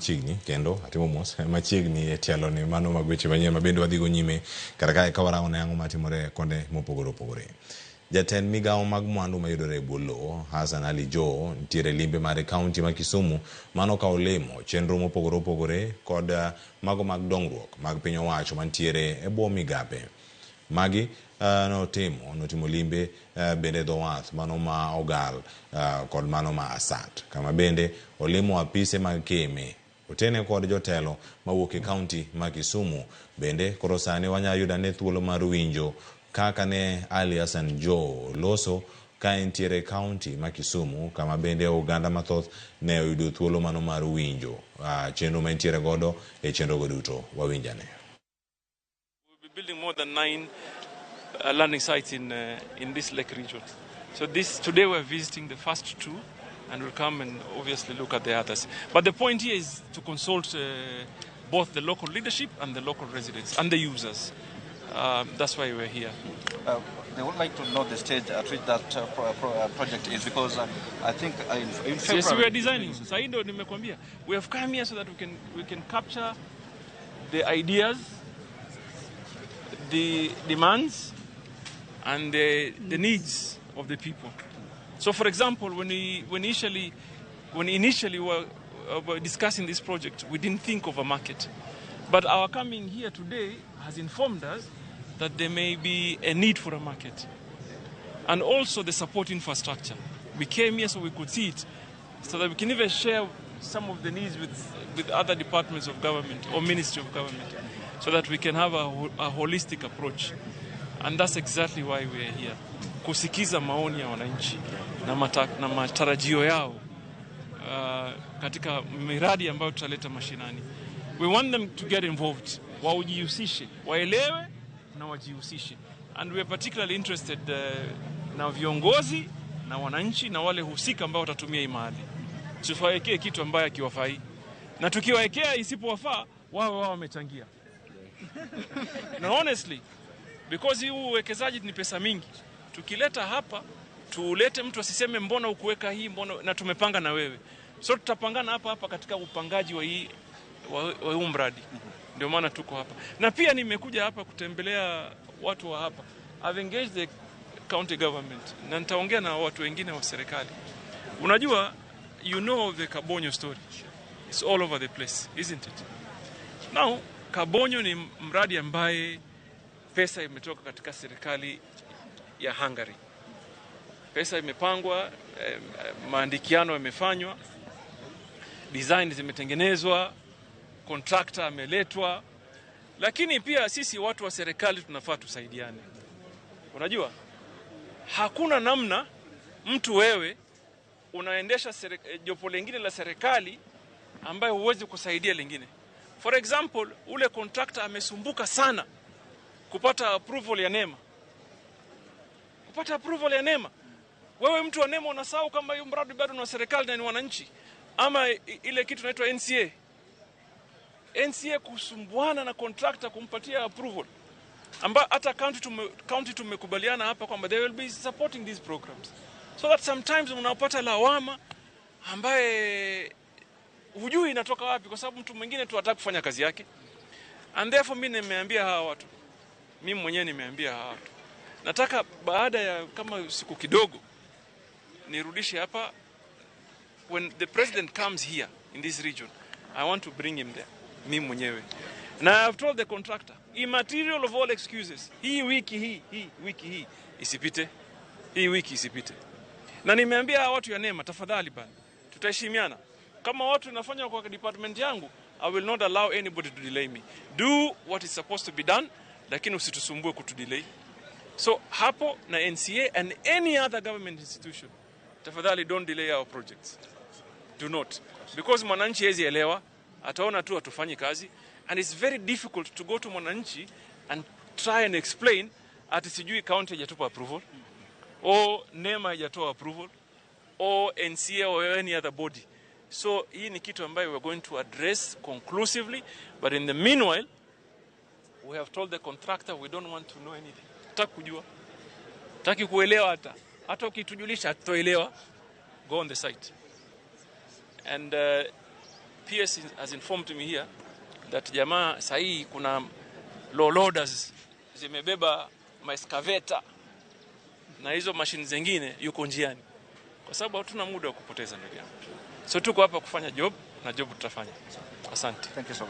Machiegni kendo atimo mos machiegni e tielo ni mano mag weche manyien ma bende wadhigo nyime kata kae ka warango ne ang'o matimore konde mopogore opogore. Jatend migawo mag mwandu mayudore e bwo lowo Hassan Ali Joho nitiere limbe mare kaunti ma Kisumu mano ka olimo chenro mopogore opogore kod mago mag dongruok mag piny owacho mantiere e bwo migape. Magi notimo limbe bende dho wath mano ma Ogal kod mano ma Asat kama bende olimo apise mag keme otene kod jotelo mawuok e kaunti ma Kisumu. Bende koro sani wanyalo yudo ane thuolo mar winjo kaka ne Ali Hassan Joho loso ka entiere e kaunti ma Kisumu kama bende oganda mathoth ne oyudo thuolo mano mar winjo chenro ma entiere godo e chenro go duto. Wawinjane. We'll be building more than 9 landing sites in this lake region. So today we're visiting the first 2, and we'll come and obviously look at the others. But the point here is to consult both the local leadership and the local residents and the users. That's why we're here. They would like to know the stage at which that project is, because I think in February. Yes, we are designing. Sasa ndo nimekwambia. We have come here so that we can capture the ideas, the demands, and the needs of the people. So, for example, when initially were discussing this project, we didn't think of a market. But our coming here today has informed us that there may be a need for a market. And also the support infrastructure. We came here so we could see it, so that we can even share some of the needs with other departments of government or ministry of government, so that we can have a holistic approach. And that's exactly why we are here. Kusikiza maoni ya wananchi na matarajio yao katika miradi ambayo tutaleta mashinani. We want them to get involved, wajihusishe, waelewe na wajihusishe. And we are particularly interested na viongozi na wananchi na wale husika ambao watatumia hii mahali. Tusiwawekee kitu ambaye hakiwafai. Na tukiwawekea isipowafaa, wao wao wamechangia. Na honestly, because hii uwekezaji ni pesa mingi. Tukileta hapa, tulete mtu asiseme mbona ukuweka hii, mbona, na tumepanga na wewe. So tutapangana hapa hapa katika upangaji wa huu mradi. Ndio maana tuko hapa. Na pia nimekuja hapa kutembelea watu wa hapa. I've engaged the county government na nitaongea na watu wengine wa serikali. Unajua, you know the Kabonyo story. It's all over the place, isn't it? Now, Kabonyo ni mradi ambaye pesa imetoka katika serikali ya Hungary. Pesa imepangwa, maandikiano yamefanywa, design zimetengenezwa, contractor ameletwa. Lakini pia sisi watu wa serikali tunafaa tusaidiane. Unajua, hakuna namna mtu wewe unaendesha jopo lingine la serikali ambaye huwezi kusaidia lingine. For example, ule contractor amesumbuka sana kupata approval ya NEMA. Kupata approval ya NEMA. Wewe mtu wa NEMA unasahau kama hiyo mradi bado ni wa serikali na ni wananchi. Ama ile kitu inaitwa NCA. NCA kusumbuana na contractor kumpatia approval. Amba hata county tumekubaliana hapa kwamba they will be supporting these programs. So that sometimes unapata lawama ambaye hujui inatoka wapi, kwa sababu mtu mwingine tu hataki kufanya kazi yake. And therefore mimi nimeambia hawa watu. Mimi mwenyewe nimeambia hawa watu. Nataka baada ya kama siku kidogo nirudishe hapa. When the president comes here in this region, I want to bring him there. Mimi mwenyewe. Na I have told the contractor, immaterial of all excuses, hii wiki hii, hii wiki hii isipite. Hii wiki isipite. Na nimeambia hawa watu ya NEMA, tafadhali bana, tutaheshimiana. Kama watu wanafanya kwa department yangu, I will not allow anybody to delay me. Do what is supposed to be done, lakini usitusumbue kutudelay. So hapo na NCA and any other government institution, tafadhali don't delay our projects. Do not. Because mwananchi hawezi elewa, ataona tu hatufanyi kazi, and it's very difficult to go to mwananchi and try and explain ati sijui county haijatupa approval, or NEMA haijatoa approval, or NCA or any other body. So hii ni kitu ambayo we are going to address conclusively, but in the meanwhile we have told the contractor we don't want to know anything. Hataki kujua. Hataki kuelewa hata. Hata ukitujulisha hatutoelewa. Go on the site. And PS has informed me here that jamaa sahii kuna low loaders zimebeba maeskaveta na hizo mashine zingine yuko njiani, kwa sababu hatuna muda wa kupoteza ndugu yangu. So tuko hapa kufanya job na job tutafanya. Asante. Thank you so much.